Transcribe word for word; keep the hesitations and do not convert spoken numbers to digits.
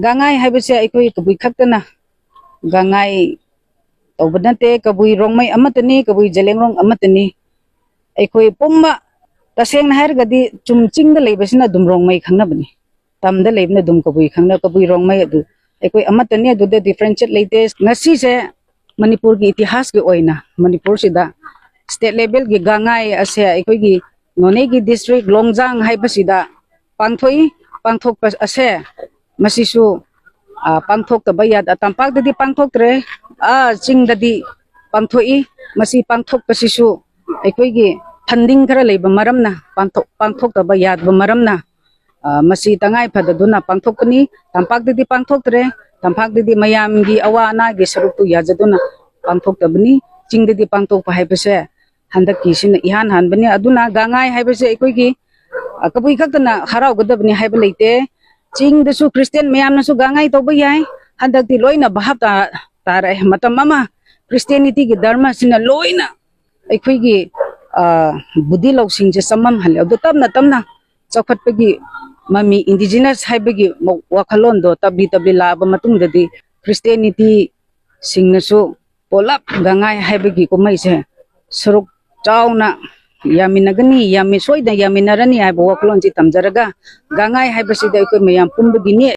ꯒꯥꯡꯉꯥꯏ ꯍꯥꯏꯕꯁꯦ ꯑꯩꯈꯣꯏ ꯀꯕꯨꯏ ꯈꯛꯇꯅ ꯒꯥꯡꯉꯥꯏ ꯇꯧꯕ ꯅꯠꯇꯦ꯫ ꯀꯕꯨꯏ ꯔꯣꯡꯃꯩ ꯑꯃꯠꯇꯅꯤ, ꯀꯕꯨꯏ ꯖꯦꯂꯦꯡꯔꯣꯡ ꯑꯃꯠꯇꯅꯤ꯫ ꯑꯩꯈꯣꯏ ꯄꯨꯝꯕ, ꯇꯁꯦꯡꯅ ꯍꯥꯏꯔꯒꯗꯤ ꯆꯨꯝ ꯆꯤꯡꯗ ꯂꯩꯕꯁꯤꯅ ꯑꯗꯨꯝ ꯔꯣꯡꯃꯩ ꯈꯪꯅꯕꯅꯤ, ꯇꯝꯗ ꯂꯩꯕꯅ ꯑꯗꯨꯝ ꯀꯕꯨꯏ ꯈꯪꯅ, ꯀꯕꯨꯏ ꯔꯣꯡꯃꯩ ꯑꯗꯨ ꯑꯩꯈꯣꯏ ꯑꯃꯠꯇꯅꯤ, ꯑꯗꯨꯗ differentiate ꯂꯩꯇꯦ꯫ ꯉꯁꯤꯁꯦ ꯃꯅꯤꯄꯨꯔꯒꯤ ꯏꯇꯤꯍꯥꯁꯀꯤ ꯑꯣꯏꯅ ꯃꯅꯤꯄꯨꯔꯁꯤꯗ state levelꯒꯤ ꯒꯥꯡꯉꯥꯏ ꯑꯁꯦ ꯑꯩꯈꯣꯏꯒꯤ ꯅꯣꯅꯦꯒꯤ district ꯂꯣꯡꯖꯥꯡ ꯍꯥꯏꯕꯁꯤꯗ ꯄꯥꯡꯊꯣꯛꯏ꯫ ꯄꯥꯡꯊꯣꯛꯄ ꯑꯁꯦ ꯃꯁꯤꯁꯨ, ꯑ, ꯄꯥꯡꯊꯣꯛꯇꯕ ꯌꯥꯗ, ꯇꯝꯄꯥꯛꯇꯗꯤ ꯄꯥꯡꯊꯣꯛꯇ꯭ꯔꯦ, ꯑ, ꯆꯤꯡꯗꯗꯤ ꯄꯥꯡꯊꯣꯛꯏ꯫ ꯃꯁꯤ ꯄꯥꯡꯊꯣꯛꯄꯁꯤꯁꯨ ꯑꯩꯈꯣꯏꯒꯤ funding ꯈꯔ ꯂꯩꯕ ꯃꯔꯝꯅ, ꯄꯥꯡꯊꯣꯛ-, ꯄꯥꯡꯊꯣꯛꯇꯕ ꯌꯥꯗꯕ ꯃꯔꯝꯅ, ꯑ, ꯃꯁꯤ ꯇꯉꯥꯏ ꯐꯗꯗꯨꯅ ꯄꯥꯡꯊꯣꯛꯄꯅꯤ꯫ ꯇꯝꯄꯥꯛꯇꯗꯤ ꯄꯥꯡꯊꯣꯛꯇ꯭ꯔꯦ꯫ ꯇꯝꯄꯥꯛꯇꯗꯤ ꯃꯌꯥꯝꯒꯤ ꯑꯋꯥ ꯑꯅꯥꯒꯤ ꯁꯔꯨꯛꯇꯨ ꯌꯥꯖꯗꯨꯅ ꯄꯥꯡꯊꯣꯛꯇꯕꯅꯤ꯫ ꯆꯤꯡꯗꯗꯤ ꯄꯥꯡꯊꯣꯛꯄ ꯍꯥꯏꯕꯁꯦ ꯍꯟꯗꯛꯀꯤꯁꯤꯅ ꯏꯍꯥꯟ ꯍꯥꯟꯕꯅꯤ꯫ ꯑꯗꯨꯅ ꯒꯥꯡꯉꯥꯏ ꯍꯥꯏꯕꯁꯦ ꯑꯩꯈꯣꯏꯒꯤ, ꯑ, ꯀꯕꯨꯏ ꯈꯛꯇꯅ ꯍꯔꯥꯎꯒꯗꯕꯅꯤ ꯍꯥꯏꯕ ꯂꯩꯇꯦ꯫ ꯆꯤꯡꯗꯁꯨ ꯈ꯭ꯔꯤꯁꯇꯤꯌꯥꯟ ꯃꯌꯥꯝꯅꯁꯨ ꯒꯥꯡꯉꯥꯏ ꯇꯧꯕ ꯌꯥꯏ꯫ ꯍꯟꯗꯛꯇꯤ ꯂꯣꯏꯅ ꯚꯥꯞ ꯇꯥ-, ꯇꯥꯔꯛꯑꯦ꯫ ꯃꯇꯝ ꯑꯃ ꯈ꯭ꯔꯤꯁꯇꯤꯌꯥꯅꯤꯇꯤꯒꯤ ꯙꯔꯃꯁꯤꯅ ꯂꯣꯏꯅ ꯑꯩꯈꯣꯏꯒꯤ, ꯑ, ꯕꯨꯙꯤ ꯂꯧꯁꯤꯡꯁꯦ ꯆꯃꯝꯍꯜꯂꯦ꯫ ꯑꯗꯨ ꯇꯞꯅ ꯇꯞꯅ ꯆꯥꯎꯈꯠꯄꯒꯤ ꯃꯃꯤ, indigenous ꯍꯥꯏꯕꯒꯤ ꯃ-, ꯋꯥꯈꯜꯂꯣꯟꯗꯣ ꯇꯞꯂꯤ ꯇꯞꯂꯤ ꯂꯥꯛꯑꯕ ꯃꯇꯨꯡꯗꯗꯤ ꯈ꯭ꯔꯤꯁꯇꯤꯌꯥꯅꯤꯇꯤꯁꯤꯡꯅꯁꯨ ꯄꯨꯂꯞ ꯒꯥꯡꯉꯥꯏ ꯍꯥꯏꯕꯒꯤ ꯀꯨꯝꯍꯩꯁꯦ ꯁꯔꯨꯛ ꯆꯥꯎꯅ ꯌꯥꯃꯤꯟꯅꯒꯅꯤ, ꯌꯥꯝꯃꯤ-, ꯁꯣꯏꯗꯅ ꯌꯥꯃꯤꯟꯅꯔꯅꯤ ꯍꯥꯏꯕ ꯋꯥꯈꯜꯂꯣꯟꯁꯤ ꯊꯝꯖꯔꯒ, ꯒꯥꯡꯉꯥꯏ ꯍꯥꯏꯕꯁꯤꯗ ꯑꯩꯈꯣꯏ ꯃꯌꯥꯝ ꯄꯨꯝꯕꯒꯤꯅꯤ꯫